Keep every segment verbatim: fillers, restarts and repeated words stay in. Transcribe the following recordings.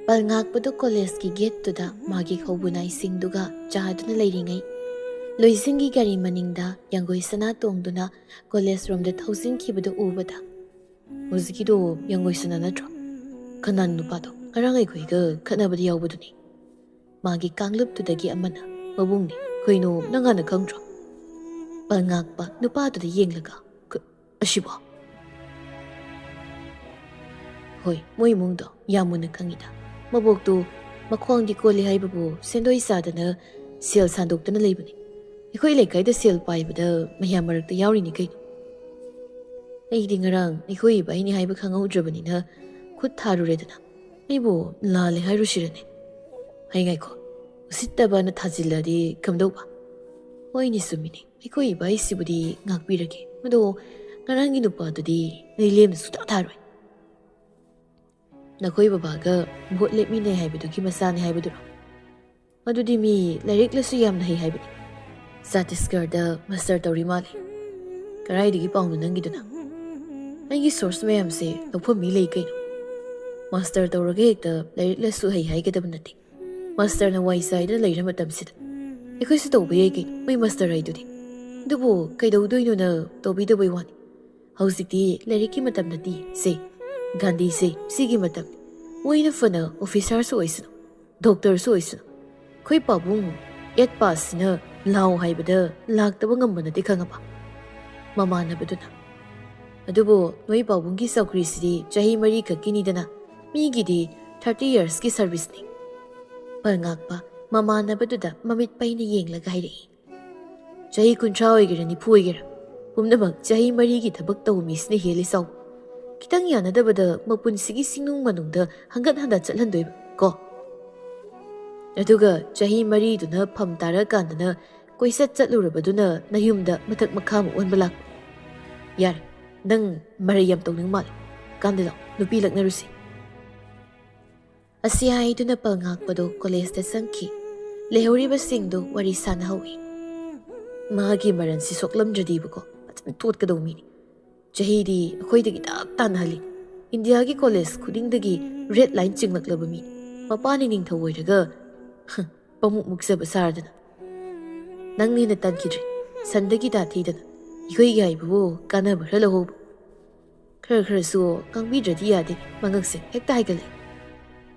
ꯄꯜꯉꯥꯛꯄꯗꯨ ꯀꯣꯂꯦꯖꯀꯤ ꯒꯦꯠꯇꯨꯗ ꯃꯥꯒꯤ ꯈꯧꯕꯨ ꯅꯥꯏꯁꯤꯡꯗꯨꯒ ꯆꯥꯗꯨꯅ ꯂꯩꯔꯤꯉꯩ, ꯂꯣꯏꯁꯤꯡꯒꯤ ꯒꯥꯔꯤ ꯃꯅꯤꯡꯗ ꯌꯥꯡꯒꯣꯏ ꯁꯅꯥ ꯇꯣꯡꯗꯨꯅ ꯀꯣꯂꯦꯖ ꯔꯣꯝꯗ ꯊꯧꯖꯤꯟꯈꯤꯕꯗꯨ ꯎꯕꯗ, "ꯍꯧꯖꯤꯛꯀꯤꯗꯣ ꯌꯥꯡꯒꯣꯏ ꯁꯅꯥ ꯅꯠꯇ꯭ꯔꯣ? ꯀꯅꯥꯅꯣ ꯅꯨꯄꯥꯗꯣ? ꯉꯔꯥꯡ ꯑꯩꯈꯣꯏꯒ ꯈꯠꯅꯕꯗ ꯌꯥꯎꯕꯗꯨꯅꯤ꯫ ꯃꯥꯒꯤ ꯀꯥꯡꯂꯨꯞꯇꯨꯗꯒꯤ ꯑꯃꯅ ꯃꯕꯨꯡꯅꯤ꯫ ꯀꯩꯅꯣ, ꯅꯪ ꯍꯥꯟꯅ ꯈꯪꯗ꯭ꯔꯣ?" ꯄꯜꯉꯥꯛꯄ ꯅꯨꯄꯥꯗꯨꯗ ꯌꯦꯡꯂꯒ, "ꯀ-, ꯑꯁꯤꯕꯣ?" "ꯍꯣꯏ, ꯃꯣꯏ ꯏꯃꯨꯡꯗꯣ ꯌꯥꯝ ꯃꯨꯟꯅ ꯈꯪꯉꯤꯗ꯫ ꯃꯕꯣꯛꯇꯨ ꯃꯈ꯭ꯋꯥꯡꯗꯤ ꯀꯣꯜꯂꯤ ꯍꯥꯏꯕꯕꯨ ꯁꯦꯟꯗꯣꯏ ꯆꯥꯗꯅ ꯁꯦꯜ ꯁꯥꯟꯗꯣꯛꯇꯅ ꯂꯩꯕꯅꯤ꯫ ꯑꯩꯈꯣꯏ ꯂꯩꯀꯥꯏꯗ ꯁꯦꯜ ꯄꯥꯏꯕꯗ ꯃꯌꯥꯝ ꯃꯔꯛꯇ ꯌꯥꯎꯔꯤꯅꯤ ꯀꯩꯅꯣ꯫ ꯑꯩꯗꯤ ꯉꯔꯥꯡ ꯑꯩꯈꯣꯏ ꯏꯕꯥꯏꯅꯤ ꯍꯥꯏꯕ ꯈꯪꯍꯧꯗ꯭ꯔꯕꯅꯤꯅ ꯈꯨꯠ ꯊꯥꯔꯨꯔꯦꯗꯅ꯫ ꯑꯩꯕꯨ ꯂꯥꯜꯂꯦ ꯍꯥꯏꯔꯨꯁꯤꯔꯅꯦ? ꯍꯩ, ꯉꯥꯏꯈꯣ, ꯎꯁꯤꯠꯇꯕꯅ ꯊꯥꯖꯤꯜꯂꯗꯤ ꯀꯝꯗꯧꯕ? ꯍꯣꯏꯅꯦ, ꯆꯨꯝꯃꯤꯅꯦ, ꯑꯩꯈꯣꯏ ꯏꯕꯥꯏꯁꯤꯕꯨꯗꯤ ꯉꯥꯛꯄꯤꯔꯒꯦ꯫ ꯑꯗꯣ ꯉꯔꯥꯡꯒꯤ ꯅꯨꯄꯥꯗꯨꯗꯤ ꯑꯩ ꯂꯦꯝꯅ ꯁꯨꯛꯊꯥ ꯊꯥꯔꯣꯏ꯫ ꯅꯈꯣꯏ ꯕꯕꯥꯒ ꯚꯣꯠ ꯂꯦꯞꯃꯤꯟꯅꯩ ꯍꯥꯏꯕꯗꯨꯒꯤ ꯃꯆꯥꯅꯤ ꯍꯥꯏꯕꯗꯨꯔꯣ? ꯑꯗꯨꯗꯤ ꯃꯤ ꯂꯥꯏꯔꯤꯛ ꯂꯥꯏꯁꯨ ꯌꯥꯝꯅ ꯍꯩ ꯍꯥꯏꯕꯅꯤ꯫ ꯆꯇꯤꯁꯒꯔꯗ ꯃꯥꯁꯇꯔ ꯇꯧꯔꯤ ꯃꯥꯜꯂꯦ꯫ ꯀꯗꯥꯏꯗꯒꯤ ꯄꯥꯎꯅꯣ ꯅꯪꯒꯤꯗꯨꯅ? ꯑꯩꯒꯤ ꯁꯣꯔꯁ ꯃꯌꯥꯝꯁꯦ ꯂꯧꯐꯝ ꯃꯤ ꯂꯩ ꯀꯩꯅꯣ꯫ ꯃꯥꯁꯇꯔ ꯇꯧꯔꯒ ꯍꯦꯛꯇ ꯂꯥꯏꯔꯤꯛ ꯂꯥꯏꯁꯨ ꯍꯩ ꯍꯥꯏꯒꯗꯕ ꯅꯠꯇꯦ꯫ ꯃꯥꯁꯇꯔꯅ ꯋꯥꯏ ꯆꯥꯏꯗꯅ ꯂꯩꯔ ꯃꯇꯝꯁꯤꯗ ꯑꯩꯈꯣꯏꯁꯨ ꯇꯧꯕ ꯌꯥꯏ ꯀꯩꯅꯣ, ꯃꯣꯏ ꯃꯥꯁꯇꯔ ꯍꯥꯏꯗꯨꯗꯤ꯫ ꯑꯗꯨꯕꯨ ꯀꯩꯗꯧꯗꯣꯏꯅꯣꯅ ꯇꯧꯕꯤꯗꯕꯩ ꯋꯥꯅꯤ꯫ ꯍꯧꯖꯤꯛꯇꯤ ꯂꯥꯏꯔꯤꯛꯀꯤ ꯃꯇꯝ ꯅꯠꯇꯦ ꯁꯦ, ꯒꯥꯟꯙꯤꯁꯦ ꯁꯤꯒꯤ ꯃꯇꯝꯅꯤ꯫ ꯃꯣꯏꯅ ꯐꯅ ꯑꯣꯐꯤꯁꯥꯔꯁꯨ ꯑꯣꯏꯁꯅꯨ, ꯗꯣꯛꯇꯔꯁꯨ ꯑꯣꯏꯁꯅꯨ, ꯑꯩꯈꯣꯏ ꯄꯥꯕꯨꯡ ꯑꯦꯠ ꯄꯥꯁꯁꯤꯅ ꯂꯥꯎ ꯍꯥꯏꯕꯗ ꯂꯥꯛꯇꯕ ꯉꯝꯕ ꯅꯠꯇꯦ, ꯈꯪꯉꯕ?" ꯃꯃꯥꯟꯅꯕꯗꯨꯅ, "ꯑꯗꯨꯕꯨ ꯅꯣꯏ ꯄꯥꯕꯨꯡꯒꯤ ꯆꯧꯀ꯭ꯔꯤꯁꯤꯗꯤ ꯆꯍꯤ ꯃꯔꯤ ꯈꯛꯀꯤꯅꯤꯗꯅ, ꯃꯤꯒꯤꯗꯤ ꯊꯥꯔꯇꯤ ꯌꯔꯁꯀꯤ ꯁꯔꯚꯤꯁꯅꯤ꯫" ꯄꯜꯉꯥꯛꯄ ꯃꯃꯥꯟꯅꯕꯗꯨꯗ ꯃꯃꯤꯠ ꯄꯩꯅ ꯌꯦꯡꯂꯒ ꯍꯥꯏꯔꯛꯏ, "ꯆꯍꯤ ꯀꯨꯟꯊ꯭ꯔꯥ ꯑꯣꯏꯒꯦꯔꯥ, ꯅꯤꯐꯨ ꯑꯣꯏꯒꯦꯔꯥ, ꯄꯨꯝꯅꯃꯛ ꯆꯍꯤ ꯃꯔꯤꯒꯤ ꯊꯕꯛ ꯇꯧꯕ ꯃꯤꯁꯤꯅ ꯍꯦꯜꯂꯤ ꯆꯥꯎ꯫ ꯈꯤꯇꯪ ꯌꯥꯅꯗꯕꯗ ꯃꯄꯨꯟꯁꯤꯒꯤ ꯁꯤꯡꯅꯨꯡ ꯃꯅꯨꯡꯗ ꯍꯪꯒꯠ ꯍꯟꯗ ꯆꯠꯍꯟꯗꯣꯏꯕ ꯀꯣ? ꯑꯗꯨꯒ ꯆꯍꯤ ꯃꯔꯤꯗꯨꯅ ꯐꯝ ꯇꯥꯔꯀꯥꯟꯗꯅ ꯀꯣꯏꯆꯠ ꯆꯠꯂꯨꯔꯕꯗꯨꯅ ꯅꯌꯨꯝꯗ ꯃꯊꯛ ꯃꯈꯥ ꯑꯃꯨꯛ ꯑꯣꯟꯕ ꯂꯥꯛꯄ꯫ ꯌꯥꯔꯦ, ꯅꯪ ꯃꯔꯩ ꯌꯥꯝ ꯇꯧꯅꯤꯡ ꯃꯥꯜꯂꯦ꯫ ꯀꯥꯟꯗ ꯂꯥꯎ, ꯅꯨꯄꯤ ꯂꯛꯅꯔꯨꯁꯤ꯫" ꯑꯁꯤ ꯍꯥꯏꯗꯨꯅ ꯄꯜꯉꯥꯛꯄꯗꯣ ꯀꯣꯂꯦꯖꯇ ꯆꯪꯈꯤ꯫ ꯂꯩꯍꯧꯔꯤꯕꯁꯤꯡꯗꯨ ꯋꯥꯔꯤ ꯁꯥꯟꯅꯍꯧꯏ꯫ "ꯃꯥꯒꯤ ꯃꯔꯟꯁꯤ ꯁꯣꯛꯂꯝꯗ꯭ꯔꯗꯤꯕꯀꯣ, ꯐꯖꯅ ꯇꯣꯠꯀꯗꯧ ꯃꯤꯅꯤ꯫ ꯆꯍꯤꯗꯤ ꯑꯩꯈꯣꯏꯗꯒꯤ ꯇꯞ ꯇꯥꯅ ꯍꯜꯂꯤ꯫ ꯏꯟꯗꯤꯌꯥꯒꯤ ꯀꯣꯂꯦꯖ ꯈꯨꯗꯤꯡꯗꯒꯤ ꯔꯦꯗ ꯂꯥꯏꯟ ꯆꯤꯡꯂꯛꯂꯕ ꯃꯤ꯫ ꯃꯄꯥꯅ ꯅꯤꯡꯊꯧ ꯑꯣꯏꯔꯒ, ꯍ, ꯄꯃꯨꯛ ꯃꯨꯛꯆꯕ ꯁꯥꯔꯗꯅ꯫ ꯅꯪꯅ ꯍꯦꯟꯅ ꯇꯟꯈꯤꯗ꯭ꯔꯦ꯫ ꯁꯟꯗꯒꯤ ꯇꯥꯊꯤꯗꯅ꯫ ꯑꯩꯈꯣꯏꯒꯤ ꯍꯥꯏꯕꯕꯨ ꯀꯥꯟꯅꯕ ꯈꯔ ꯂꯧꯍꯧꯕ꯫ ꯈꯔ ꯈꯔꯁꯨ ꯉꯥꯡꯕꯤꯗ꯭ꯔꯗꯤ ꯌꯥꯗꯦ꯫ ꯃꯉꯛꯁꯦ ꯍꯦꯛꯇ ꯍꯥꯏꯒꯠꯂꯛꯏ꯫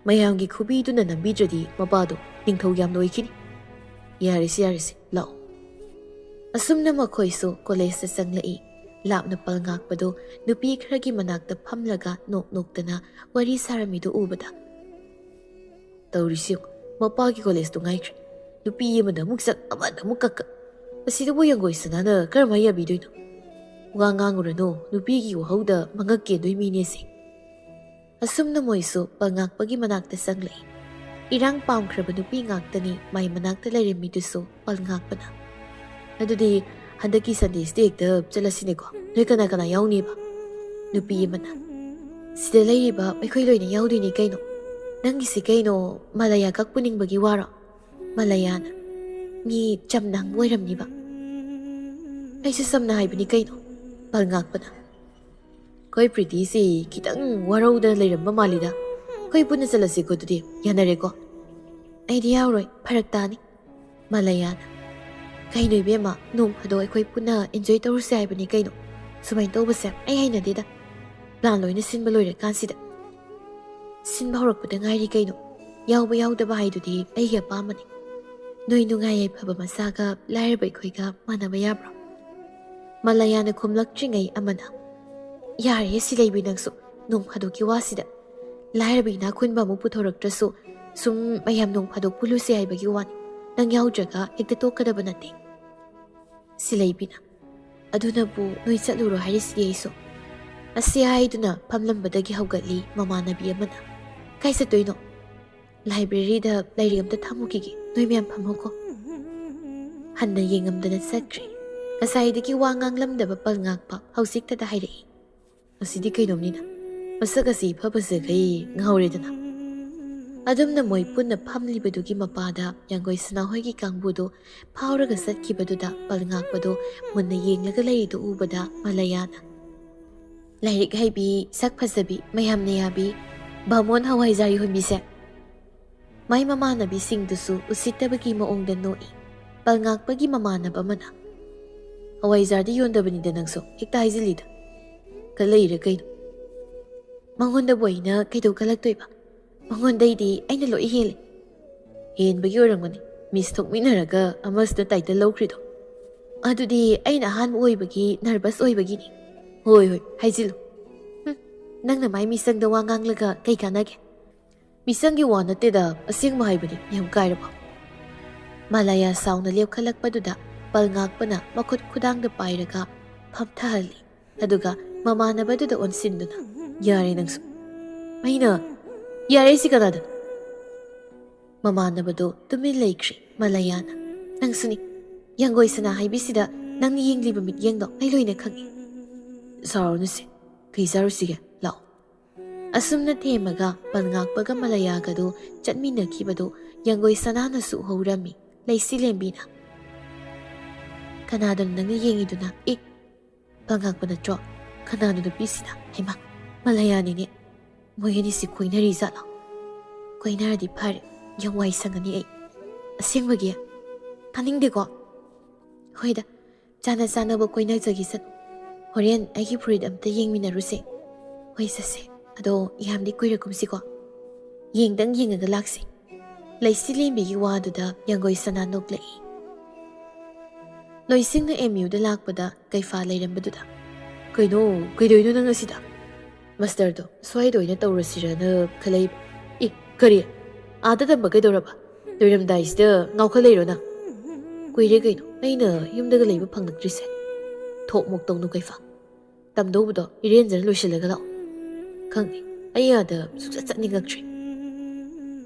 ꯃꯌꯥꯝꯒꯤ ꯈꯨꯕꯤꯗꯨꯅ ꯅꯝꯕꯤꯗ꯭ꯔꯗꯤ ꯃꯄꯥꯗꯣ ꯅꯤꯡꯊꯧ ꯌꯥꯝꯅ ꯑꯣꯏꯈꯤꯅꯤ꯫ ꯌꯥꯔꯦꯁꯦ, ꯌꯥꯔꯦꯁꯦ, ꯂꯥꯛꯑꯣ꯫ ꯑꯁꯨꯝꯅ ꯃꯈꯣꯏꯁꯨ ꯀꯣꯂꯦꯖꯇ ꯆꯪꯂꯛꯏ꯫ ꯂꯥꯞꯅ ꯄꯜ ꯉꯥꯛꯄꯗꯣ ꯅꯨꯄꯤ ꯈꯔꯒꯤ ꯃꯅꯥꯛꯇ ꯐꯝꯂꯒ ꯅꯣꯛ ꯅꯣꯛꯇꯅ ꯋꯥꯔꯤ ꯁꯥꯔꯝꯃꯤꯗꯨ ꯎꯕꯗ, "ꯇꯧꯔꯤꯁꯤ ꯌꯦꯡꯉꯨ, ꯃꯄꯥꯒꯤ ꯀꯣꯂꯦꯖꯇꯨ ꯉꯥꯏꯈ꯭ꯔꯦ꯫ ꯅꯨꯄꯤ ꯑꯃꯗ ꯑꯃꯨꯛ ꯆꯠ, ꯑꯃꯗ ꯑꯃꯨꯛ ꯀꯛꯀ꯫ ꯃꯁꯤꯗꯕꯨ ꯌꯥꯡꯒꯣꯏ ꯁꯅꯥꯅ ꯀꯔꯝꯍꯥꯏꯅ ꯌꯥꯕꯤꯗꯣꯏꯅꯣ? ꯋꯥ ꯉꯥꯡꯉꯨꯔꯅꯨ, ꯅꯨꯄꯤꯒꯤ ꯋꯥꯍꯧꯗ ꯃꯉꯛ ꯀꯦꯟꯗꯣꯏ ꯃꯤꯅꯦꯁꯦ"꯫ ꯑꯁꯨꯝꯅ ꯃꯣꯏꯁꯨ ꯄꯜ ꯉꯥꯛꯄꯒꯤ ꯃꯅꯥꯛꯇ ꯆꯪꯂꯛꯏ꯫ ꯏꯔꯥꯡ ꯄꯥꯝꯈ꯭ꯔꯕ ꯅꯨꯄꯤ ꯉꯥꯛꯇꯅꯤ ꯃꯥꯏ ꯃꯅꯥꯛꯇ ꯂꯩꯔꯝꯃꯤꯗꯨꯁꯨ ꯄꯜ ꯉꯥꯛꯄꯅ꯫ "ꯑꯗꯨꯗꯤ ꯍꯟꯗꯛꯀꯤ ꯁꯟꯗꯦꯁꯤꯗ ꯍꯦꯛꯇ ꯆꯠꯂꯁꯤꯅꯦꯀꯣ꯫ ꯅꯣꯏ ꯀꯅꯥ ꯀꯅꯥ ꯌꯥꯎꯅꯤꯕ?" ꯅꯨꯄꯤ ꯑꯃꯅ, "ꯁꯤꯗ ꯂꯩꯔꯤꯕ ꯑꯩꯈꯣꯏ ꯂꯣꯏꯅ ꯌꯥꯎꯗꯣꯏꯅꯤ ꯀꯩꯅꯣ꯫ ꯅꯪꯒꯤꯁꯤ ꯀꯩꯅꯣ, ꯃꯂꯌꯥ ꯀꯛ ꯄꯨꯅꯤꯡꯕꯒꯤ ꯋꯥꯔꯣ?" ꯃꯂꯌꯥꯅ, "ꯃꯤ ꯆꯝꯅ ꯍꯪꯕ ꯑꯣꯏꯔꯝꯅꯤꯕ"꯫ "ꯑꯩꯁꯨ ꯆꯝꯅ ꯍꯥꯏꯕꯅꯤ ꯀꯩꯅꯣ"꯫ ꯄꯜ ꯉꯥꯛꯄꯅ, "ꯑꯩꯈꯣꯏ ꯄ꯭ꯔꯤꯇꯤꯁꯤ ꯈꯤꯇꯪ ꯋꯥꯔꯧꯗꯅ ꯂꯩꯔꯝꯕ ꯃꯥꯜꯂꯤꯗ꯫ ꯑꯩꯈꯣꯏ ꯄꯨꯟꯅ ꯆꯠꯂꯁꯤꯀꯣ ꯑꯗꯨꯗꯤ꯫ ꯌꯥꯅꯔꯦꯀꯣ?" "ꯑꯩꯗꯤ ꯌꯥꯎꯔꯣꯏ, ꯐꯔꯛ ꯇꯥꯅꯤ"꯫ ꯃꯂꯌꯥꯅ, "ꯀꯩꯅꯣ ꯏꯕꯦꯝꯃ, ꯅꯣꯡ ꯐꯥꯗꯣꯛ ꯑꯩꯈꯣꯏ ꯄꯨꯟꯅ ꯑꯦꯟꯖꯣꯏ ꯇꯧꯔꯨꯁꯦ ꯍꯥꯏꯕꯅꯤ ꯀꯩꯅꯣ꯫ ꯁꯨꯃꯥꯏꯅ ꯇꯧꯕꯁꯦ ꯑꯩ ꯍꯩꯅꯗꯦꯗ꯫ ꯄ꯭ꯂꯥꯟ ꯂꯣꯏꯅ ꯁꯤꯟꯕ ꯂꯣꯏꯔꯀꯥꯟꯁꯤꯗ"꯫ "ꯁꯤꯟꯕ ꯍꯧꯔꯛꯄꯗ ꯉꯥꯏꯔꯤ ꯀꯩꯅꯣ꯫ ꯌꯥꯎꯕ ꯌꯥꯎꯗꯕ ꯍꯥꯏꯗꯨꯗꯤ ꯑꯩꯒꯤ ꯑꯄꯥꯝꯕꯅꯤ꯫ ꯅꯣꯏ ꯅꯨꯡꯉꯥꯏ ꯌꯥꯏꯐꯕ ꯃꯆꯥꯒ ꯂꯥꯏꯔꯕ ꯑꯩꯈꯣꯏꯒ ꯃꯥꯟꯅꯕ ꯌꯥꯕ꯭ꯔꯣ?" ꯃꯂꯌꯥꯅ ꯈꯨꯝꯂꯛꯇ꯭ꯔꯤꯉꯩ ꯑꯃꯅ, "ꯌꯥꯔꯦꯍꯦ ꯁꯤꯂꯩꯕꯤ ꯅꯪꯁꯨ, ꯅꯣꯡ ꯐꯥꯗꯣꯛꯀꯤ ꯋꯥꯁꯤꯗ꯫ ꯂꯥꯏꯔꯕ ꯏꯅꯥꯛ ꯈꯨꯟꯕ ꯑꯃꯨꯛ ꯄꯨꯊꯣꯔꯛꯇ꯭ꯔꯁꯨ, ꯁꯨꯝ ꯃꯌꯥꯝ ꯅꯣꯡ ꯐꯥꯗꯣꯛ ꯄꯨꯜꯂꯨꯁꯦ ꯍꯥꯏꯕꯒꯤ ꯋꯥꯅꯤ꯫ ꯅꯪ ꯌꯥꯎꯗ꯭ꯔꯒ ꯍꯦꯛꯇ ꯇꯣꯛꯀꯗꯕ ꯅꯠꯇꯦ"꯫ ꯁꯤꯂꯩꯕꯤꯅ, "ꯑꯗꯨꯅꯕꯨ ꯅꯣꯏ ꯆꯠꯂꯨꯔꯣ ꯍꯥꯏꯔꯤꯁꯤꯗꯤ ꯑꯩꯁꯨ"꯫ ꯑꯁꯤ ꯍꯥꯏꯗꯨꯅ ꯐꯝꯂꯝꯕꯗꯒꯤ ꯍꯧꯒꯠꯂꯤ ꯃꯃꯥꯟꯅꯕꯤ ꯑꯃꯅ꯫ "ꯀꯥꯏ ꯆꯠꯇꯣꯏꯅꯣ?" "ꯂꯥꯏꯕ꯭ꯔꯦꯔꯤꯗ ꯂꯥꯏꯔꯤꯛ ꯑꯝꯇ ꯊꯝꯃꯨꯈꯤꯒꯦ, ꯅꯣꯏ ꯃꯌꯥꯝ ꯐꯝꯃꯣꯀꯣ"꯫ ꯍꯟꯅ ꯌꯦꯡꯉꯝꯗꯅ ꯆꯠꯈ꯭ꯔꯦ꯫ ꯉꯁꯥꯏꯗꯒꯤ ꯋꯥ ꯉꯥꯡꯂꯝꯗꯕ ꯄꯜ ꯉꯥꯛꯄ ꯍꯧꯖꯤꯛꯇꯗ ꯍꯥꯏꯔꯛꯏ꯫ ꯑꯁꯤꯗꯤ ꯀꯩꯅꯣꯝꯅꯤꯅ, ꯃꯁꯛ ꯑꯁꯤ ꯏꯐ ꯐꯖꯈꯩ ꯉꯥꯎꯔꯦꯗꯅ꯫ ꯑꯗꯨꯝꯅ ꯃꯣꯏ ꯄꯨꯟꯅ ꯐꯝꯂꯤꯕꯗꯨꯒꯤ ꯃꯄꯥꯗ ꯌꯥꯡꯒꯣꯏ ꯁꯅꯥꯍꯣꯏꯒꯤ ꯀꯥꯡꯕꯨꯗꯨ ꯐꯥꯎꯔꯒ ꯆꯠꯈꯤꯕꯗꯨꯗ ꯄꯜ ꯉꯥꯛꯄꯗꯨ ꯃꯨꯟꯅ ꯌꯦꯡꯂꯒ ꯂꯩꯔꯤꯗꯨ ꯎꯕꯗ ꯃꯂꯌꯥꯅ, ꯂꯥꯏꯔꯤꯛ ꯍꯩꯕꯤ, ꯁꯛ ꯐꯖꯕꯤ, ꯃꯌꯥꯝꯅ ꯌꯥꯕꯤ ꯕꯥꯃꯣꯟ ꯍꯋꯥꯏꯖꯥꯔ ꯌꯣꯟꯕꯤꯁꯦ꯫ ꯃꯥꯏ ꯃꯃꯥꯟꯅꯕꯤꯁꯤꯡꯗꯨꯁꯨ ꯎꯁꯤꯠꯇꯕꯒꯤ ꯃꯑꯣꯡꯗ ꯅꯣꯛꯏ꯫ ꯄꯜꯉꯥꯛꯄꯒꯤ ꯃꯃꯥꯟꯅꯕ ꯑꯃꯅ, "ꯍꯋꯥꯏꯖꯥꯔꯗꯤ ꯌꯣꯟꯗꯕꯅꯤꯗ ꯅꯪꯁꯨ, ꯍꯦꯛꯇ ꯍꯥꯏꯖꯤꯜꯂꯤꯗ꯫ ꯈꯜꯂꯛꯏꯔ ꯀꯩꯅꯣ? ꯃꯉꯣꯟꯗꯕꯨ ꯑꯩꯅ ꯀꯩꯗꯧ ꯈꯜꯂꯛꯇꯣꯏꯕ? ꯃꯉꯣꯟꯗꯩꯗꯤ ꯑꯩꯅ ꯂꯣꯏ ꯍꯦꯜꯂꯦ꯫" "ꯍꯦꯟꯕꯒꯤ ꯑꯣꯏꯔꯝꯒꯅꯤ, ꯃꯤꯁ ꯊꯣꯛꯃꯤꯟꯅꯔꯒ ꯑꯃꯁꯤꯅ ꯇꯥꯏꯇꯜ ꯂꯧꯈ꯭ꯔꯤꯗꯣ꯫ ꯑꯗꯨꯗꯤ ꯑꯩꯅ ꯑꯍꯥꯟꯕ ꯑꯣꯏꯕꯒꯤ ꯅꯔꯚꯁ ꯑꯣꯏꯕꯒꯤꯅꯤ꯫" "ꯍꯣꯏ ꯍꯣꯏ, ꯍꯥꯏꯖꯤꯜꯂꯨ꯫ ꯍꯨꯝ, ꯅꯪꯅ ꯃꯥꯏ ꯃꯤꯆꯪꯗ ꯋꯥ ꯉꯥꯡꯂꯒ ꯀꯩ ꯀꯥꯟꯅꯒꯦ? ꯃꯤꯆꯪꯒꯤ ꯋꯥ ꯅꯠꯇꯦꯗ, ꯑꯁꯦꯡꯕ ꯍꯥꯏꯕꯅꯤ, ꯌꯥꯝ ꯀꯥꯏꯔꯕ?" ꯃꯥꯂꯥꯌꯥ ꯁꯥꯎꯅ ꯂꯦꯞꯈꯠꯂꯛꯄꯗꯨꯗ ꯄꯜꯉꯥꯛꯄꯅ ꯃꯈꯨꯠ ꯈꯨꯗꯥꯡꯗ ꯄꯥꯏꯔꯒ ꯐꯝꯊꯍꯜꯂꯤ꯫ ꯑꯗꯨꯒ ꯃꯃꯥꯟꯅꯕꯗꯨꯗ ꯑꯣꯟꯁꯤꯟꯗꯨꯅ, "ꯌꯥꯔꯦ ꯅꯪꯁꯨ꯫" ꯑꯩꯅ, "ꯌꯥꯔꯦ ꯁꯤ ꯀꯅꯥꯗꯅꯣ?" ꯃꯃꯥꯟꯅꯕꯗꯣ ꯇꯨꯃꯤꯟ ꯂꯩꯈ꯭ꯔꯦ꯫ ꯃꯥꯂꯥꯌꯥꯅ, "ꯅꯪꯁꯨꯅꯤ꯫ ꯌꯥꯡꯒꯣꯏ ꯁꯅꯥ ꯍꯥꯏꯕꯤꯁꯤꯗ ꯅꯪꯅ ꯌꯦꯡꯂꯤꯕ ꯃꯤꯠꯌꯦꯡꯗꯣ ꯑꯩ ꯂꯣꯏꯅ ꯈꯪꯏ꯫" "ꯁꯥꯎꯔꯅꯨꯁꯦ, ꯀꯩ ꯆꯥꯔꯨꯁꯤꯒꯦ? ꯂꯥꯛꯑꯣ꯫" ꯑꯁꯨꯝꯅ ꯊꯦꯝꯃꯒ ꯄꯜꯉꯥꯛꯄꯒ ꯃꯥꯂꯥꯌꯥꯒꯗꯨ ꯆꯠꯃꯤꯟꯅꯈꯤꯕꯗꯨ ꯌꯥꯡꯒꯣꯏ ꯁꯅꯥꯅꯁꯨ ꯎꯍꯧꯔꯝꯃꯤ꯫ ꯂꯩꯁꯤ ꯂꯦꯝꯕꯤꯅ, "ꯀꯅꯥꯗꯅꯣ ꯅꯪꯅ ꯌꯦꯡꯉꯤꯗꯨꯅ? ꯑꯦ, ꯄꯜꯉꯥꯛꯄ ꯅꯠꯇ꯭ꯔꯣ? ꯀꯅꯥꯅꯣ ꯅꯨꯄꯤꯁꯤꯅ? ꯍꯩꯃꯥ, ꯃꯥꯂꯥꯌꯥꯅꯤꯅꯦ꯫ ꯃꯣꯏ ꯑꯅꯤꯁꯤ ꯀꯣꯏꯅꯔꯤ ꯖꯥꯠꯂꯣ? ꯀꯣꯏꯅꯔꯗꯤ ꯐꯔꯦ, ꯌꯥꯝ ꯋꯥꯏ ꯁꯪꯉꯅꯤ ꯑꯩ꯫" "ꯑꯁꯦꯡꯕꯒꯤ? ꯇꯥꯅꯤꯡꯗꯦꯀꯣ꯫" "ꯍꯣꯏꯗ, ꯆꯥꯅ ꯆꯥꯅꯕ ꯀꯣꯏꯅꯖꯈꯤꯁꯅꯨ꯫ ꯍꯣꯔꯦꯟ ꯑꯩꯒꯤ ꯐꯨꯔꯤꯠ ꯑꯝꯇ ꯌꯦꯡꯃꯤꯟꯅꯔꯨꯁꯦ꯫" "ꯍꯣꯏ, ꯆꯠꯁꯦ꯫ ꯑꯗꯣ ꯌꯥꯝꯗꯤ ꯀꯨꯏꯔꯒꯨꯝꯁꯤꯀꯣ꯫ ꯌꯦꯡꯗꯪ ꯌꯦꯡꯉꯒ ꯂꯥꯛꯁꯤ꯫" ꯂꯩꯁꯤ ꯂꯦꯝꯕꯤꯒꯤ ꯋꯥꯗꯨꯗ ꯌꯥꯡꯒꯣꯏ ꯁꯅꯥ ꯅꯣꯛꯂꯛꯏ꯫ ꯂꯣꯏꯁꯤꯡꯅ ꯑꯦꯝ ꯌꯨꯗ ꯂꯥꯛꯄꯗ ꯀꯩꯐꯥ ꯂꯩꯔꯝꯕꯗꯨꯗ, "ꯀꯩꯅꯣ, ꯀꯩꯗꯧꯏꯅꯣ ꯅꯪ ꯑꯁꯤꯗ?" "ꯃꯥꯁꯇꯔꯗꯣ ꯁ꯭ꯋꯥꯏꯗ ꯑꯣꯏꯅ ꯇꯧꯔꯁꯤꯔꯅ ꯈꯜꯂꯛꯏꯕ꯫" "ꯑꯦ, ꯀꯔꯤ? ꯑꯥꯗ ꯇꯝꯕ ꯀꯩꯗꯧꯔꯕ? ꯂꯣꯏꯔꯝꯗꯥꯏꯁꯤꯗ ꯉꯥꯎꯈꯠꯂꯛꯏꯔꯣ ꯅꯪ?" "ꯀꯨꯏꯔꯦ ꯀꯩꯅꯣ ꯑꯩꯅ ꯌꯨꯝꯗꯒ ꯂꯩꯕ ꯐꯪꯂꯛꯇ꯭ꯔꯤꯁꯦ꯫" "ꯊꯣꯛ ꯃꯣꯛ ꯇꯧꯅꯨ ꯀꯩꯐꯥ꯫ ꯇꯝꯗꯧꯕꯗꯣ ꯏꯔꯦꯟꯖꯅ ꯂꯣꯏꯁꯤꯜꯂꯒ ꯂꯥꯛꯑꯣ꯫" "ꯈꯪꯗꯦ, ꯑꯩ ꯑꯥꯗ ꯁꯨꯡꯆꯠ ꯆꯠꯅꯤꯡꯉꯛꯇ꯭ꯔꯦ꯫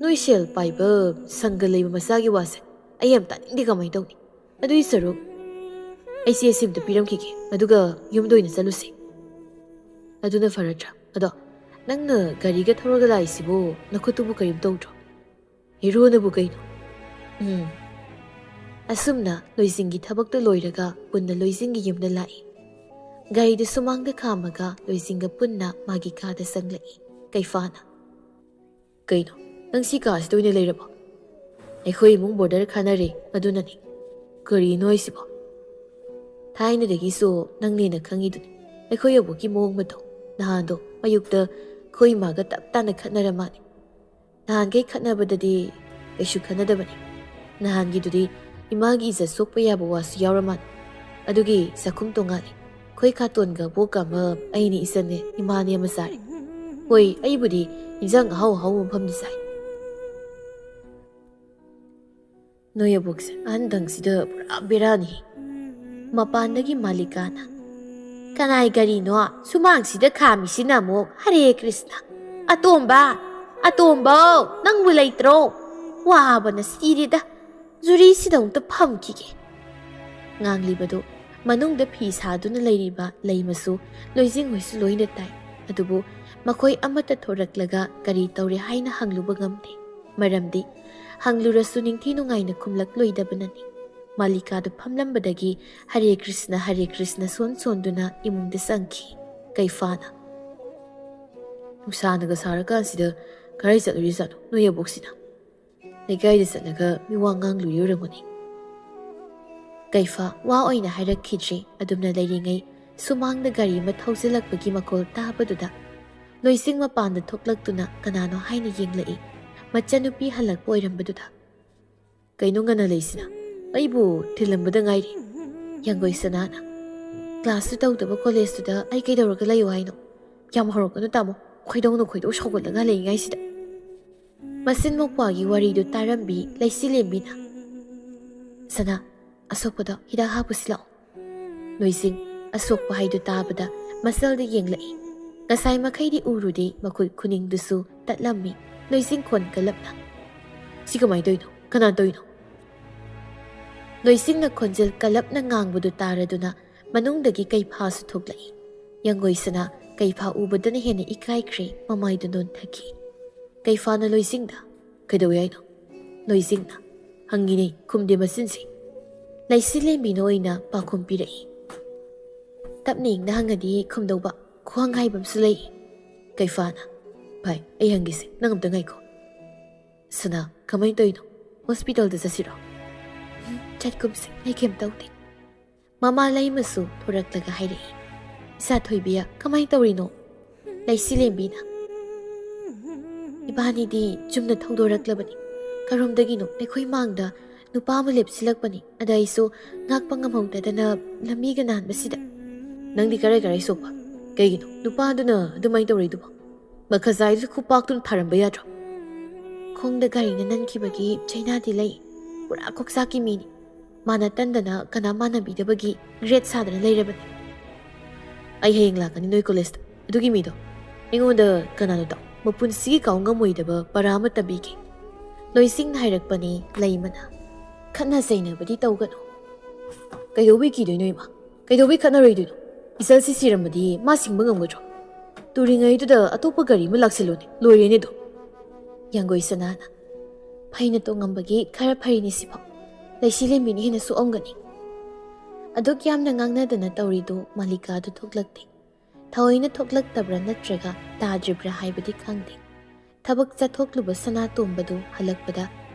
ꯅꯣꯏ ꯁꯦꯜ ꯄꯥꯏꯕ ꯁꯪꯒ ꯂꯩꯕ ꯃꯆꯥꯒꯤ ꯋꯥꯁꯦ ꯑꯩ ꯌꯥꯝ ꯇꯥꯅꯤꯡꯗꯦ꯫ ꯀꯃꯥꯏꯅ ꯇꯧꯅꯤ? ꯑꯗꯨꯏ ꯁꯔꯨꯛ ꯑꯩ ꯆꯦ ꯁꯤ ꯑꯝꯇ ꯄꯤꯔꯝꯈꯤꯒꯦ, ꯑꯗꯨꯒ ꯌꯨꯝꯗ ꯑꯣꯏꯅ ꯆꯠꯂꯨꯁꯤ꯫ ꯑꯗꯨꯅ ꯐꯔꯗ꯭ꯔꯥ? ꯑꯗꯣ ꯅꯪꯅ ꯒꯥꯔꯤꯒ ꯊꯧꯔꯒ ꯂꯥꯛꯏꯁꯤꯕꯨ ꯅꯈꯨꯠꯇꯨꯕꯨ ꯀꯔꯤꯝ ꯇꯧꯗ꯭ꯔꯣ?" "ꯍꯦꯔꯣꯅꯕꯨ ꯀꯩꯅꯣ?" ꯎꯝ꯫ ꯑꯁꯨꯝꯅ ꯂꯣꯏꯁꯤꯡꯒꯤ ꯊꯕꯛꯇꯨ ꯂꯣꯏꯔꯒ ꯄꯨꯟꯅ ꯂꯣꯏꯁꯤꯡꯒꯤ ꯌꯨꯝꯗ ꯂꯥꯛꯏ꯫ ꯒꯥꯔꯤꯗꯨ ꯁꯨꯃꯥꯡꯗ ꯈꯥꯝꯃꯒ ꯂꯣꯏꯁꯤꯡꯒ ꯄꯨꯟꯅ ꯃꯥꯒꯤ ꯀꯥꯗ ꯆꯪꯂꯛꯏ꯫ ꯀꯩꯐꯥꯅ, "ꯀꯩꯅꯣ, ꯅꯪ ꯁꯤ ꯀꯥꯁꯤꯗ ꯑꯣꯏꯅ ꯂꯩꯔꯕꯣ? ꯑꯩꯈꯣꯏ ꯏꯃꯨꯡ ꯕꯣꯔꯗꯔ ꯈꯥꯅꯔꯦ, ꯑꯗꯨꯅꯅꯤ꯫ ꯀꯔꯤꯅꯣ ꯍꯥꯏꯁꯤꯕꯣ? ꯊꯥꯏꯅꯗꯒꯤꯁꯨ ꯅꯪꯅꯦꯅ ꯈꯪꯉꯤꯗꯨꯅꯤ ꯑꯩꯈꯣꯏ ꯑꯕꯣꯛꯀꯤ ꯃꯑꯣꯡ ꯃꯇꯧ꯫ ꯅꯍꯥꯟꯗꯣ ꯑꯌꯨꯛꯇ ꯑꯩꯈꯣꯏ ꯏꯃꯥꯒ ꯇꯞ ꯇꯥꯅ ꯈꯠꯅꯔ ꯃꯥꯜꯂꯦ꯫ ꯅꯍꯥꯟꯈꯩ ꯈꯠꯅꯕꯗꯗꯤ ꯀꯩꯁꯨ ꯈꯟꯅꯗꯕꯅꯤ꯫ ꯅꯍꯥꯟꯒꯤꯗꯨꯗꯤ ꯏꯃꯥꯒꯤ ꯏꯖꯠ ꯁꯣꯛꯄ ꯌꯥꯕ ꯋꯥꯁꯨ ꯌꯥꯎꯔ ꯃꯥꯜꯂꯦ꯫ ꯑꯗꯨꯒꯤ ꯆꯥꯛꯈꯨꯝ ꯇꯣꯉꯥꯜꯂꯦ꯫ ꯑꯩꯈꯣꯏ ꯈꯥꯇꯣꯟꯒ ꯑꯕꯣꯛꯀ ꯑꯃ, ꯑꯩꯅꯤ ꯏꯆꯟꯅꯦ, ꯏꯃꯥꯅꯦ ꯑꯃ ꯆꯥꯔꯦ꯫ ꯍꯣꯏ, ꯑꯩꯕꯨꯗꯤ ꯏꯟꯖꯥꯡ ꯑꯍꯥꯎ ꯑꯍꯥꯎꯕ ꯃꯐꯝꯗ ꯆꯥꯏ꯫ ꯅꯣꯏ ꯑꯕꯣꯛꯁꯦ ꯑꯍꯟꯗꯪꯁꯤꯗ ꯄꯨꯔꯥ ꯕꯦꯔꯥꯅꯤ꯫" ꯃꯄꯥꯟꯗꯒꯤ ꯃꯥꯂꯤꯀꯥꯅ, "ꯀꯅꯥꯏ ꯒꯥꯔꯤꯅꯣ ꯁꯨꯃꯥꯡꯁꯤꯗ ꯈꯥꯝꯃꯤꯁꯤꯅ ꯑꯃꯨꯛ? ꯍꯔꯦ ꯀ꯭ꯔꯤꯁꯅ! ꯑꯇꯣꯝꯕ! ꯑꯇꯣꯝꯕꯧ! ꯅꯪꯕꯨ ꯂꯩꯇ꯭ꯔꯣ? ꯋꯥꯕꯅ ꯁꯤꯔꯦꯗ꯫ ꯖꯨꯔꯤꯁꯤꯗ ꯑꯃꯨꯛꯇ ꯐꯝꯈꯤꯒꯦ꯫" ꯉꯥꯡꯂꯤꯕꯗꯨ ꯃꯅꯨꯡꯗ ꯐꯤ ꯁꯥꯗꯨꯅ ꯂꯩꯔꯤꯕ ꯂꯩꯃꯁꯨ ꯂꯣꯏꯖꯤꯡ ꯍꯣꯏꯁꯨ ꯂꯣꯏꯅ ꯇꯥꯏ꯫ ꯑꯗꯨꯕꯨ ꯃꯈꯣꯏ ꯑꯃꯠꯇ ꯊꯣꯔꯛꯂꯒ ꯀꯔꯤ ꯇꯧꯔꯦ ꯍꯥꯏꯅ ꯍꯪꯂꯨꯕ ꯉꯝꯗꯦ꯫ ꯃꯔꯝꯗꯤ ꯍꯪꯂꯨꯔꯁꯨ ꯅꯤꯡꯊꯤ ꯅꯨꯡꯉꯥꯏꯅ ꯈꯨꯝꯂꯛꯂꯣꯏꯗꯕꯅꯅꯤ꯫ ꯃꯥꯂꯤꯀꯥꯗꯨ ꯐꯝꯂꯝꯕꯗꯒꯤ ꯍꯔꯦ ꯀ꯭ꯔꯤꯁꯅ ꯍꯔꯦ ꯀ꯭ꯔꯤꯁꯅ ꯁꯣꯟ ꯁꯣꯟꯗꯨꯅ ꯏꯃꯨꯡꯗ ꯆꯪꯈꯤ꯫ ꯀꯩꯐꯥꯅ, "ꯅꯨꯡꯁꯥꯅꯒ ꯁꯥꯔꯀꯥꯟꯁꯤꯗ ꯀꯗꯥꯏ ꯆꯠꯂꯨꯔꯤꯖꯥꯠꯅꯣ ꯅꯣꯏ ꯑꯕꯣꯛꯁꯤꯅ? ꯂꯩꯀꯥꯏꯗ ꯆꯠꯂꯒ ꯃꯤ ꯋꯥ ꯉꯥꯡꯂꯨꯔꯤ ꯑꯣꯏꯔꯝꯒꯅꯤ꯫" ꯀꯩꯐꯥ ꯋꯥ ꯑꯣꯏꯅ ꯍꯥꯏꯔꯛꯈꯤꯗ꯭ꯔꯦ꯫ ꯑꯗꯨꯝꯅ ꯂꯩꯔꯤꯉꯩ ꯁꯨꯃꯥꯡꯗ ꯒꯥꯔꯤ ꯑꯃ ꯊꯧꯖꯤꯜꯂꯛꯄꯒꯤ ꯃꯈꯣꯜ ꯇꯥꯕꯗꯨꯗ ꯂꯣꯏꯁꯤꯡ ꯃꯄꯥꯟꯗ ꯊꯣꯛꯂꯛꯇꯨꯅ ꯀꯅꯥꯅꯣ ꯍꯥꯏꯅ ꯌꯦꯡꯂꯛꯏ꯫ ꯃꯆꯟꯅꯨꯄꯤ ꯍꯜꯂꯛꯄ ꯑꯣꯏꯔꯝꯕꯗꯨꯗ꯫ "ꯀꯩꯅꯣ ꯉꯟꯅ ꯂꯩꯁꯤꯅ? ꯑꯩꯕꯨ ꯊꯤꯜꯂꯝꯕꯗ ꯉꯥꯏꯔꯤ꯫" ꯌꯥꯡꯒꯣꯏ ꯁꯅꯥꯅ, "ꯀ꯭ꯂꯥꯁꯁꯨ ꯇꯧꯗꯕ ꯀꯣꯂꯦꯖꯇꯨꯗ ꯑꯩ ꯀꯩꯗꯧꯔꯒ ꯂꯩꯌꯨ ꯍꯥꯏꯅꯣ? ꯌꯥꯝ ꯍꯧꯔꯛꯀꯅꯨ ꯇꯥꯃꯣ, ꯈꯣꯏꯗꯧꯅ ꯈꯣꯏꯗꯧ ꯁꯥꯎꯒꯠꯂꯒ ꯂꯩꯔꯤꯉꯩꯁꯤꯗ꯫" ꯃꯁꯤꯟ ꯃꯧꯄ꯭ꯋꯥꯒꯤ ꯋꯥꯔꯤꯗꯨ ꯇꯥꯔꯝꯕꯤ ꯂꯩꯆꯤꯂꯦꯝꯕꯤꯅ, "ꯁꯅꯥ, ꯑꯁꯣꯛꯄꯗꯣ ꯍꯤꯗꯥꯛ ꯍꯥꯞꯄꯨꯁꯤ ꯂꯥꯛꯑꯣ꯫" ꯅꯣꯏꯁꯤꯡ ꯑꯁꯣꯛꯄ ꯍꯥꯏꯗꯨ ꯇꯥꯕꯗ ꯃꯁꯜꯗ ꯌꯦꯡꯂꯛꯏ꯫ ꯉꯁꯥꯏ ꯃꯈꯩꯗꯤ ꯎꯔꯨꯗꯦ, ꯃꯈꯨꯠ ꯈꯨꯅꯤꯡꯗꯨꯁꯨ ꯇꯠꯂꯝꯃꯤ꯫ ꯅꯣꯏꯁꯤꯡ ꯈꯣꯟ ꯀꯜꯂꯞꯅ, "ꯁꯤ ꯀꯃꯥꯏꯅ ꯇꯧꯔꯤꯅꯣ? ꯀꯅꯥ ꯇꯧꯔꯤꯅꯣ?" ꯅꯣꯏꯁꯤꯡꯅ ꯈꯣꯟꯖꯦꯜ ꯀꯜꯂꯞꯅ ꯉꯥꯡꯕꯗꯨ ꯇꯥꯔꯗꯨꯅ ꯃꯅꯨꯡꯗꯒꯤ ꯀꯩꯐꯥꯁꯨ ꯊꯣꯛꯂꯛꯏ꯫ ꯌꯥꯡꯒꯣꯏꯁꯅꯥ ꯀꯩꯐꯥ ꯎꯕꯗꯅ ꯍꯦꯟꯅ ꯏꯀꯥꯏꯈ꯭ꯔꯦ, ꯃꯃꯥꯏꯗꯨ ꯅꯣꯟꯊꯈꯤ꯫ ꯀꯩꯐꯥꯅ ꯂꯣꯏꯁꯤꯡꯗ, "ꯀꯩꯗꯧꯏ ꯍꯥꯏꯅꯣ?" ꯂꯣꯏꯁꯤꯡꯅ, "ꯍꯪꯉꯤꯅꯦ, ꯈꯨꯝꯗꯦ ꯃꯆꯤꯟꯁꯤ꯫" ꯂꯩꯆꯤꯂꯦꯝꯕꯤꯅ ꯑꯣꯏꯅ ꯄꯥꯎꯈꯨꯝ ꯄꯤꯔꯛꯏ꯫ ꯇꯞꯅ ꯏꯪꯅ ꯍꯪꯉꯗꯤ ꯈꯨꯝꯗꯧꯕ ꯈꯨꯍꯪ ꯍꯥꯏꯕ ꯑꯃꯁꯨ ꯂꯩ꯫ ꯀꯩꯐꯥꯅ, "ꯚꯥꯏ, ꯑꯩ ꯍꯪꯒꯦꯁꯦ, ꯅꯪ ꯑꯝꯇ ꯉꯥꯏꯈꯣ꯫ ꯁꯅꯥ, ꯀꯃꯥꯏꯅ ꯇꯧꯔꯤꯅꯣ? ꯍꯣꯁꯄꯤꯇꯥꯜꯗ ꯆꯠꯁꯤꯔꯣ?" "ꯎꯝ, ꯆꯠꯀꯨꯝꯁꯦ, ꯑꯩ ꯀꯩꯝ ꯇꯧꯗꯦ꯫" ꯃꯃꯥ ꯂꯩꯃꯁꯨ ꯊꯣꯔꯛꯂꯒ ꯍꯥꯏꯔꯛꯏ꯫ "ꯏꯆꯥ ꯊꯣꯏꯕꯤ, ꯀꯃꯥꯏꯅ ꯇꯧꯔꯤꯅꯣ?" ꯂꯩꯁꯤꯂꯦꯝꯕꯤꯅ, "ꯏꯕꯥꯅꯤꯗꯤ ꯆꯨꯝꯅ ꯊꯧꯗꯣꯔꯛꯂꯕꯅꯤ꯫ ꯀꯔꯣꯝꯗꯒꯤꯅꯣ ꯑꯩꯈꯣꯏ ꯃꯥꯡꯗ ꯅꯨꯄꯥ ꯑꯃ ꯂꯦꯞꯁꯤꯜꯂꯛꯄꯅꯤ꯫ ꯑꯗ ꯑꯩꯁꯨ ꯉꯥꯛꯄ ꯉꯝꯍꯧꯗꯗꯅ ꯂꯝꯕꯤꯒ ꯅꯥꯟꯕꯁꯤꯗ꯫" "ꯅꯪꯗꯤ ꯀꯔꯥꯏ ꯀꯔꯥꯏ ꯁꯣꯛꯄ? ꯀꯩꯒꯤꯅꯣ ꯅꯨꯄꯥꯗꯨꯅ ꯑꯗꯨꯃꯥꯏꯅ ꯇꯧꯔꯤꯗꯨꯕꯣ? ꯃꯈꯖꯥꯏꯗꯨ ꯈꯨꯄꯥꯛꯇꯨꯅ ꯊꯥꯔꯝꯕ ꯌꯥꯗ꯭ꯔꯣ?" "ꯈꯣꯡꯗ ꯒꯥꯔꯤꯅ ꯅꯟꯈꯤꯕꯒꯤ ꯆꯩꯅꯥꯗꯤ ꯂꯩ꯫ ꯄꯨꯔꯥ ꯈꯣꯛꯆꯥꯛꯀꯤ ꯃꯤꯅꯤ꯫ ꯃꯥꯅ ꯇꯟꯗꯅ ꯀꯅꯥ ꯃꯥꯟꯅꯕꯤꯗꯕꯒꯤ ꯒ꯭ꯔꯦꯠ ꯁꯥꯗꯅ ꯂꯩꯔꯕꯅꯤ꯫" "ꯑꯩ ꯍꯌꯦꯡ ꯂꯥꯛꯀꯅꯤ ꯅꯣꯏ ꯀꯣꯂꯦꯖꯇ꯫ ꯑꯗꯨꯒꯤ ꯃꯤꯗꯣ ꯑꯩꯉꯣꯟꯗ ꯀꯅꯥꯅꯣ ꯇꯥꯎ, ꯃꯄꯨꯟꯁꯤꯒꯤ ꯀꯥꯎ ꯉꯝꯃꯣꯏꯗꯕ ꯄꯔꯥ ꯑꯃ ꯇꯝꯕꯤꯒꯦ꯫" ꯂꯣꯏꯁꯤꯡꯅ ꯍꯥꯏꯔꯛꯄꯅꯤ ꯂꯩꯃꯅ꯫ "ꯈꯠꯅ ꯆꯩꯅꯕꯗꯤ ꯇꯧꯒꯅꯨ꯫" "ꯀꯩꯗꯧꯕꯩ ꯀꯤꯗꯣꯏꯅꯣ ꯏꯃꯥ? ꯀꯩꯗꯧꯕꯩ ꯈꯠꯅꯔꯣꯏꯗꯣꯏꯅꯣ? ꯏꯆꯜꯁꯤ ꯁꯤꯔꯝꯃꯗꯤ ꯃꯥ ꯁꯤꯡꯕ ꯉꯝꯒꯗ꯭ꯔꯣ? ꯇꯨꯔꯤꯉꯩꯗꯨꯗ ꯑꯇꯣꯞꯄ ꯒꯥꯔꯤ ꯑꯃ ꯂꯥꯛꯁꯤꯜꯂꯣꯅꯦ, ꯂꯣꯏꯔꯦꯅꯦ ꯑꯗꯣ꯫" ꯌꯥꯡꯒꯣꯏ ꯁꯅꯥꯅ, "ꯐꯩꯅ ꯇꯣꯡꯉꯝꯕꯒꯤ ꯈꯔ ꯐꯔꯤꯅꯤ ꯁꯤꯐꯥꯎ꯫ ꯂꯩꯁꯤꯂꯦꯝꯕꯤꯅ ꯍꯦꯟꯅ ꯁꯣꯛꯑꯝꯒꯅꯤ꯫" ꯑꯗꯨꯛ ꯌꯥꯝꯅ ꯉꯥꯡꯅꯗꯅ ꯇꯧꯔꯤꯗꯨ ꯃꯥꯂꯤꯀꯥꯗꯨ ꯊꯣꯛꯂꯛꯇꯦ꯫ ꯊꯑꯣꯏꯅ ꯊꯣꯛꯂꯛꯇꯕ꯭ꯔꯥ ꯅꯠꯇ꯭ꯔꯒ ꯇꯥꯗ꯭ꯔꯤꯕ꯭ꯔꯥ ꯍꯥꯏꯕꯗꯤ ꯈꯪꯗꯦ꯫ ꯊꯕꯛ ꯆꯠꯊꯣꯛꯂꯨꯕ ꯁꯅꯥꯇꯣꯝꯕꯗꯨ ꯍꯜꯂꯛꯄꯗ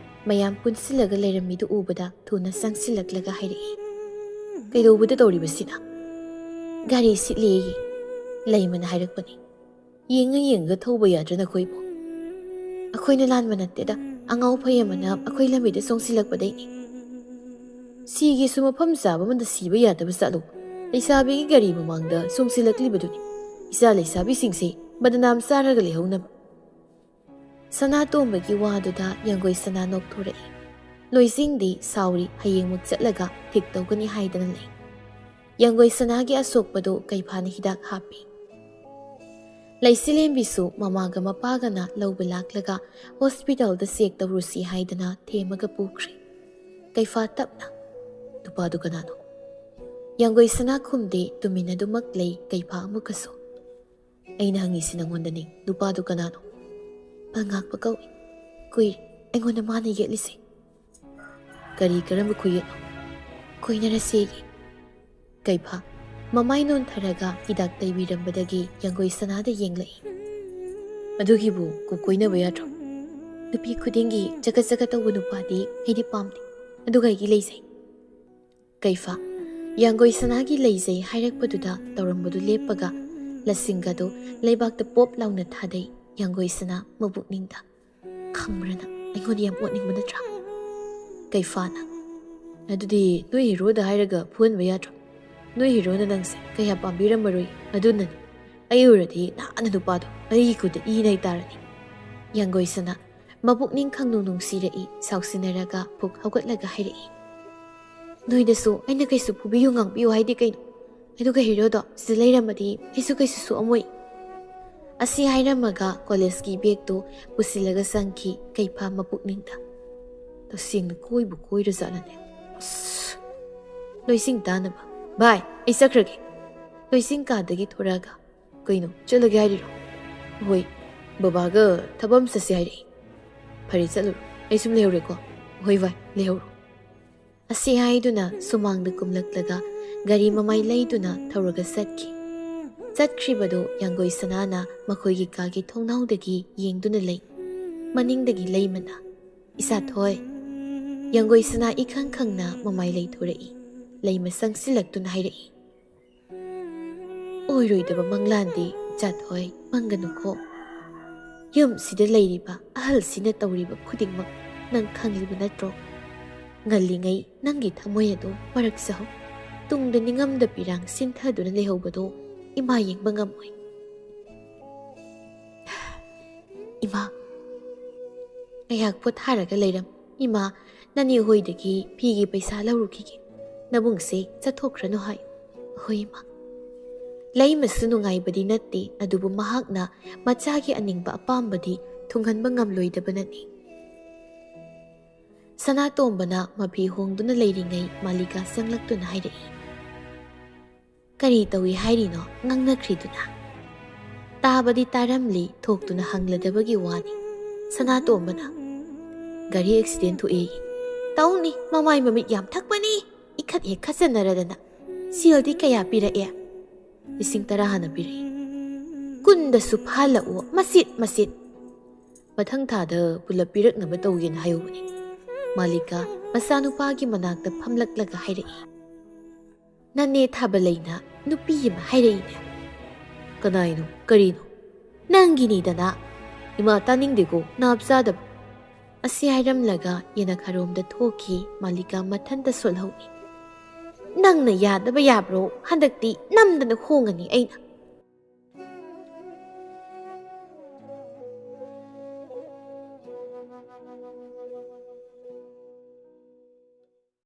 ꯃꯌꯥꯝ ꯄꯨꯟꯁꯤꯜꯂꯒ ꯂꯩꯔꯝꯃꯤꯗꯨ ꯎꯕꯗ ꯊꯨꯅ ꯆꯪꯁꯤꯜꯂꯛꯂꯒ ꯍꯥꯏꯔꯛꯏ, "ꯀꯩꯗꯧꯕꯗ ꯇꯧꯔꯤꯕꯁꯤꯅ?" "ꯒꯥꯔꯤ ꯁꯤꯠꯂꯦꯌꯦ꯫" ꯂꯩꯃꯅ ꯍꯥꯏꯔꯛꯄꯅꯤ꯫ "ꯌꯦꯡꯉ ꯌꯦꯡꯉꯒ ꯊꯧꯕ ꯌꯥꯗ꯭ꯔꯥ ꯅꯈꯣꯏꯕꯨ?" "ꯑꯩꯈꯣꯏꯅ ꯂꯥꯟꯕ ꯅꯠꯇꯦꯗ, ꯑꯉꯥꯎ ꯐꯩ ꯑꯃꯅ ꯑꯩꯈꯣꯏ ꯂꯝꯕꯤꯗ ꯆꯣꯡꯁꯤꯜꯂꯛꯄꯗꯩꯅꯤ꯫" "ꯁꯤꯒꯤꯁꯨ ꯃꯐꯝ ꯆꯥꯕ ꯑꯃꯗ ꯁꯤꯕ ꯌꯥꯗꯕ ꯆꯠꯂꯨ꯫ ꯂꯩꯁꯥꯕꯤꯒꯤ ꯒꯥꯔꯤ ꯃꯃꯥꯡꯗ ꯆꯣꯡꯁꯤꯜꯂꯛꯂꯤꯕꯗꯨꯅꯤ꯫ ꯏꯆꯥ ꯂꯩꯁꯥꯕꯤꯁꯤꯡꯁꯦ ꯕꯗꯅꯥꯝ ꯆꯥꯔꯒ ꯂꯩꯍꯧꯅꯕ꯫" ꯁꯅꯥꯇꯣꯝꯕꯒꯤ ꯋꯥꯗꯨꯗ ꯌꯥꯡꯒꯣꯏ ꯁꯅꯥ ꯅꯣꯛꯊꯣꯔꯛꯏ꯫ ꯂꯣꯏꯁꯤꯡꯗꯤ ꯁꯥꯎꯔꯤ, ꯍꯌꯦꯡꯃꯨꯛ ꯆꯠꯂꯒ ꯊꯤꯛ ꯇꯧꯒꯅꯤ ꯍꯥꯏꯗꯅ ꯂꯩ꯫ ꯌꯥꯡꯒꯣꯏ ꯁꯅꯥꯒꯤ ꯑꯁꯣꯛꯄꯗꯨ ꯀꯩꯐꯥꯅ ꯍꯤꯗꯥꯛ ꯍꯥꯞꯄꯤ꯫ ꯂꯩꯁꯤꯂꯦꯝꯕꯤꯁꯨ ꯃꯃꯥꯒ ꯃꯄꯥꯒꯅ ꯂꯧꯕ ꯂꯥꯛꯂꯒ ꯍꯣꯁꯄꯤꯇꯥꯜꯗ ꯆꯦꯛ ꯇꯧꯔꯨꯁꯤ ꯍꯥꯏꯗꯅ ꯊꯦꯝꯃꯒ ꯄꯨꯈ꯭ꯔꯦ꯫ ꯀꯩꯐꯥ ꯇꯞꯅ, "ꯅꯨꯄꯥꯗꯨ ꯀꯅꯥꯅꯣ?" ꯌꯥꯡꯒꯣꯏ ꯁꯅꯥ ꯈꯨꯝꯗꯦ, ꯇꯨꯃꯤꯟ ꯑꯗꯨꯃꯛ ꯂꯩ ꯀꯩꯐꯥ ꯑꯃꯨꯛꯀꯁꯨ꯫ "ꯑꯩꯅ ꯍꯪꯉꯤꯁꯤ ꯅꯪꯉꯣꯟꯗꯅꯤ, ꯅꯨꯄꯥꯗꯨ ꯀꯅꯥꯅꯣ? ꯃꯉꯥꯛꯄ ꯀꯧꯏ꯫ ꯀꯨꯏꯔꯦ ꯑꯩꯉꯣꯟꯗ ꯃꯥꯅ ꯌꯦꯠꯂꯤꯁꯦ꯫" "ꯀꯔꯤ, ꯀꯔꯝꯕ ꯈꯨꯌꯦꯠꯅꯣ?" "ꯀꯣꯏꯅꯔꯁꯦꯌꯦ꯫" ꯀꯩꯐꯥ, ꯃꯃꯥꯏ ꯅꯣꯟꯊꯔꯒ ꯍꯤꯗꯥꯛ ꯇꯩꯕꯤꯔꯝꯕꯗꯒꯤ ꯌꯥꯡꯒꯣꯏ ꯁꯅꯥꯗ ꯌꯦꯡꯂꯛꯏ꯫ "ꯑꯗꯨꯒꯤꯕꯨ ꯀꯨꯛ ꯀꯣꯏꯅꯕ ꯌꯥꯗ꯭ꯔꯣ? ꯅꯨꯄꯤ ꯈꯨꯗꯤꯡꯒꯤ ꯆꯒꯠ ꯆꯒꯠ ꯇꯧꯕ ꯅꯨꯄꯥꯗꯤ ꯑꯩꯗꯤ ꯄꯥꯝꯗꯦ꯫ ꯑꯗꯨꯒ ꯑꯩꯒꯤ ꯂꯩꯖꯩ꯫" ꯀꯩꯐꯥ, ꯌꯥꯡꯒꯣꯏ ꯁꯅꯥꯒꯤ "ꯂꯩꯖꯩ" ꯍꯥꯏꯔꯛꯄꯗꯨꯗ ꯇꯧꯔꯝꯕꯗꯨ ꯂꯦꯞꯄꯒ ꯂꯁꯤꯡꯒꯗꯨ ꯂꯩꯕꯥꯛꯇ ꯄꯣꯞ ꯂꯥꯎꯅ ꯊꯥꯗꯩ꯫ ꯌꯥꯡꯒꯣꯏ ꯁꯅꯥ ꯃꯕꯨꯛꯅꯤꯡꯗ, "ꯈꯪꯕ꯭ꯔꯥ ꯅꯪ ꯑꯩꯉꯣꯟꯗ ꯌꯥꯝ ꯑꯣꯠꯅꯤꯡꯕ ꯅꯠꯇ꯭ꯔꯥ?" ꯀꯩꯐꯥꯅ, "ꯑꯗꯨꯗꯤ ꯅꯣꯏ ꯍꯤꯔꯣꯗ ꯍꯥꯏꯔꯒ ꯐꯨꯍꯟꯕ ꯌꯥꯗ꯭ꯔꯣ? ꯅꯣꯏ ꯍꯤꯔꯣꯅ ꯅꯪꯁꯦ ꯀꯌꯥ ꯄꯥꯝꯕꯤꯔꯝꯃꯔꯣꯏ꯫ ꯑꯗꯨꯅꯅꯤ꯫ ꯑꯩ ꯎꯔꯗꯤ ꯅꯍꯥꯟꯅ ꯅꯨꯄꯥꯗꯣ ꯑꯩꯒꯤ ꯈꯨꯠꯇ ꯏ ꯅꯩ ꯇꯥꯔꯅꯤ꯫" ꯌꯥꯡꯒꯣꯏ ꯁꯅꯥ ꯃꯕꯨꯛꯅꯤꯡ ꯈꯪꯅꯨꯡ ꯅꯨꯡꯁꯤꯔꯛꯏ꯫ ꯁꯥꯎꯁꯤꯟꯅꯔꯒ ꯐꯨꯛ ꯍꯧꯒꯠꯂꯒ ꯍꯥꯏꯔꯛꯏ, "ꯅꯣꯏꯗꯁꯨ ꯑꯩꯅ ꯀꯩꯁꯨ ꯐꯨꯕꯤꯌꯨ ꯉꯥꯡꯕꯤꯌꯨ ꯍꯥꯏꯗꯤ ꯀꯩꯅꯣ? ꯑꯗꯨꯒ ꯍꯤꯔꯣꯗꯣ ꯁꯤꯗ ꯂꯩꯔꯝꯃꯗꯤ ꯑꯩꯁꯨ ꯀꯩꯁꯨ ꯁꯣꯛꯑꯝꯃꯣꯏ꯫" ꯑꯁꯤ ꯍꯥꯏꯔꯝꯃꯒ ꯀꯣꯂꯦꯖꯀꯤ ꯕꯦꯒꯇꯨ ꯄꯨꯁꯤꯜꯂꯒ ꯆꯪꯈꯤ ꯀꯩꯐꯥ ꯃꯄꯨꯛꯅꯤꯡꯗ꯫ "ꯇꯁꯦꯡꯅ ꯀꯣꯏꯕꯨ ꯀꯣꯏꯔꯖꯥꯠꯂꯅꯦ? ꯑꯁ!" ꯂꯣꯏꯁꯤꯡ ꯇꯥꯅꯕ, "ꯚꯥꯏ, ꯑꯩ ꯆꯠꯈ꯭ꯔꯒꯦ꯫" ꯂꯣꯏꯁꯤꯡ ꯀꯥꯗꯒꯤ ꯊꯣꯔꯛꯑꯒ, "ꯀꯩꯅꯣ, ꯆꯠꯂꯒꯦ ꯍꯥꯏꯔꯤꯔꯣ?" "ꯍꯣꯏ, ꯕꯕꯥꯒ ꯊꯕꯛ ꯑꯃ ꯆꯠꯁꯦ ꯍꯥꯏꯔꯛꯏ꯫" "ꯐꯔꯦ, ꯆꯠꯂꯨꯔꯣ꯫ ꯑꯩ ꯁꯨꯝ ꯂꯩꯍꯧꯔꯦꯀꯣ꯫" "ꯍꯣꯏ ꯚꯥꯏ, ꯂꯩꯍꯧꯔꯣ꯫" ꯑꯁꯤ ꯍꯥꯏꯗꯨꯅ ꯁꯨꯃꯥꯡꯗ ꯀꯨꯝꯂꯛꯂꯒ ꯒꯥꯔꯤ ꯃꯃꯥꯏ ꯂꯩꯗꯨꯅ ꯊꯧꯔꯒ ꯆꯠꯈꯤ꯫ ꯆꯠꯈ꯭ꯔꯤꯕꯗꯨ ꯌꯥꯡꯒꯣꯏ ꯁꯅꯥꯅ ꯃꯈꯣꯏꯒꯤ ꯀꯥꯒꯤ ꯊꯣꯡꯅꯥꯎꯗꯒꯤ ꯌꯦꯡꯗꯨꯅ ꯂꯩ꯫ ꯃꯅꯤꯡꯗꯒꯤ ꯂꯩꯃꯅ, "ꯏꯆꯥꯊꯣꯏ꯫" ꯌꯥꯡꯒꯣꯏ ꯁꯅꯥ ꯏꯈꯪ ꯈꯪꯅ ꯃꯃꯥꯏ ꯂꯩꯊꯣꯔꯛꯏ꯫ ꯂꯩꯃ ꯆꯪꯁꯤꯜꯂꯛꯇꯨꯅ ꯍꯥꯏꯔꯛꯏ, "ꯑꯣꯏꯔꯣꯏꯗꯕ ꯃꯪꯂꯥꯟꯗꯤ ꯏꯆꯥꯊꯣꯏ ꯃꯪꯒꯅꯨꯀꯣ꯫ ꯌꯨꯝꯁꯤꯗ ꯂꯩꯔꯤꯕ ꯑꯍꯜꯁꯤꯅ ꯇꯧꯔꯤꯕ ꯈꯨꯗꯤꯡꯃꯛ ꯅꯪ ꯈꯪꯂꯤꯕ ꯅꯠꯇ꯭ꯔꯣ? ꯉꯜꯂꯤꯉꯩ ꯅꯪꯒꯤ ꯊꯃꯣꯏ ꯑꯗꯨ ꯃꯔꯛꯆꯍꯧ꯫ ꯇꯨꯡꯗ ꯅꯤꯡꯉꯝꯗ ꯄꯤꯔꯥꯡ ꯁꯤꯟꯊꯗꯨꯅ ꯂꯩꯍꯧꯕꯗꯨ ꯏꯃꯥ ꯌꯦꯡꯕ ꯉꯝꯃꯣꯏ꯫" "ꯏꯃꯥ꯫" ꯉꯥꯏꯍꯥꯛ ꯄꯣꯊꯥꯔꯒ ꯂꯩꯔꯝ꯫ "ꯏꯃꯥ, ꯅꯅꯦ ꯍꯣꯏꯗꯒꯤ ꯐꯤꯒꯤ ꯄꯩꯁꯥ ꯂꯧꯔꯨꯈꯤꯒꯦ꯫ ꯅꯕꯨꯡꯁꯦ ꯆꯠꯊꯣꯛꯈ꯭ꯔꯅꯨ ꯍꯥꯏꯌꯨ꯫" "ꯍꯣꯏ, ꯏꯃꯥ꯫" ꯂꯩꯃꯁꯨ ꯅꯨꯡꯉꯥꯏꯕꯗꯤ ꯅꯠꯇꯦ, ꯑꯗꯨꯕꯨ ꯃꯍꯥꯛꯅ ꯃꯆꯥꯒꯤ ꯑꯅꯤꯡꯕ ꯑꯄꯥꯝꯕꯗꯤ ꯊꯨꯡꯍꯟꯕ ꯉꯝꯂꯣꯏꯗꯕꯅꯅꯤ꯫ ꯁꯅꯥꯇꯣꯝꯕꯅ ꯃꯐꯤ ꯍꯣꯡꯗꯨꯅ ꯂꯩꯔꯤꯉꯩ ꯃꯥꯂꯤꯀꯥ ꯆꯪꯂꯛꯇꯨꯅ ꯍꯥꯏꯔꯛꯏ, "ꯀꯔꯤ ꯇꯧꯏ ꯍꯥꯏꯔꯤꯅꯣ ꯉꯥꯡꯅꯈ꯭ꯔꯤꯗꯨꯅ?" ꯇꯥꯕꯗꯤ ꯇꯥꯔꯝꯂꯤ, ꯊꯣꯛꯇꯨꯅ ꯍꯪꯂꯗꯕꯒꯤ ꯋꯥꯅꯤ꯫ ꯁꯅꯥꯇꯣꯝꯕꯅ, "ꯒꯥꯔꯤ ꯑꯦꯛꯁꯤꯗꯦꯟ ꯊꯣꯛꯏ꯫" "ꯇꯧꯅꯤ, ꯃꯃꯥꯏ ꯃꯃꯤꯠ ꯌꯥꯝ ꯊꯛꯄꯅꯤ, ꯏꯈꯠ ꯍꯦꯛ ꯈꯠꯆꯟꯅꯔꯗꯅ꯫ "ꯁꯦꯜꯗꯤ ꯀꯌꯥ ꯄꯤꯔꯛꯑꯦ?" "ꯂꯤꯁꯤꯡ ꯇꯔꯥ ꯍꯥꯟꯅ ꯄꯤꯔꯛꯏ꯫ ꯀꯨꯟꯗꯁꯨ ꯐꯥꯍꯜꯂꯛꯑꯣ, ꯃꯆꯤꯠ ꯃꯆꯤꯠ꯫ ꯃꯊꯪ ꯊꯥꯗ ꯄꯨꯂꯞ ꯄꯤꯔꯛꯅꯕ ꯇꯧꯒꯦꯅ ꯍꯥꯏꯍꯧꯕꯅꯤ"꯫ ꯃꯥꯂꯤꯀꯥ ꯃꯆꯥꯅꯨꯄꯥꯒꯤ ꯃꯅꯥꯛꯇ ꯐꯝꯂꯛꯂꯒ ꯍꯥꯏꯔꯛꯏ꯫ "ꯅꯅꯦ ꯊꯥꯕꯂꯩꯅ ꯅꯨꯄꯤ ꯑꯃ ꯍꯥꯏꯔꯛꯏꯅꯦ"꯫ "ꯀꯅꯥꯏꯅꯣ? ꯀꯔꯤꯅꯣ?" "ꯅꯪꯒꯤꯅꯤꯗꯅ"꯫ "ꯏꯃꯥ, ꯇꯥꯅꯤꯡꯗꯦꯀꯣ, ꯅꯥꯞ ꯆꯥꯗꯕ"꯫ ꯑꯁꯤ ꯍꯥꯏꯔꯝꯂꯒ ꯌꯦꯅꯈꯥꯔꯣꯝꯗ ꯊꯣꯛꯈꯤ꯫ ꯃꯥꯂꯤꯀꯥ ꯃꯊꯟꯇ ꯁꯣꯜꯍꯧꯏ꯫ "ꯅꯪꯅ ꯌꯥꯗꯕ ꯌꯥꯕ꯭ꯔꯣ? ꯍꯟꯗꯛꯇꯤ ꯅꯝꯗꯅ ꯍꯣꯡꯉꯅꯤ ꯑꯩꯅ"꯫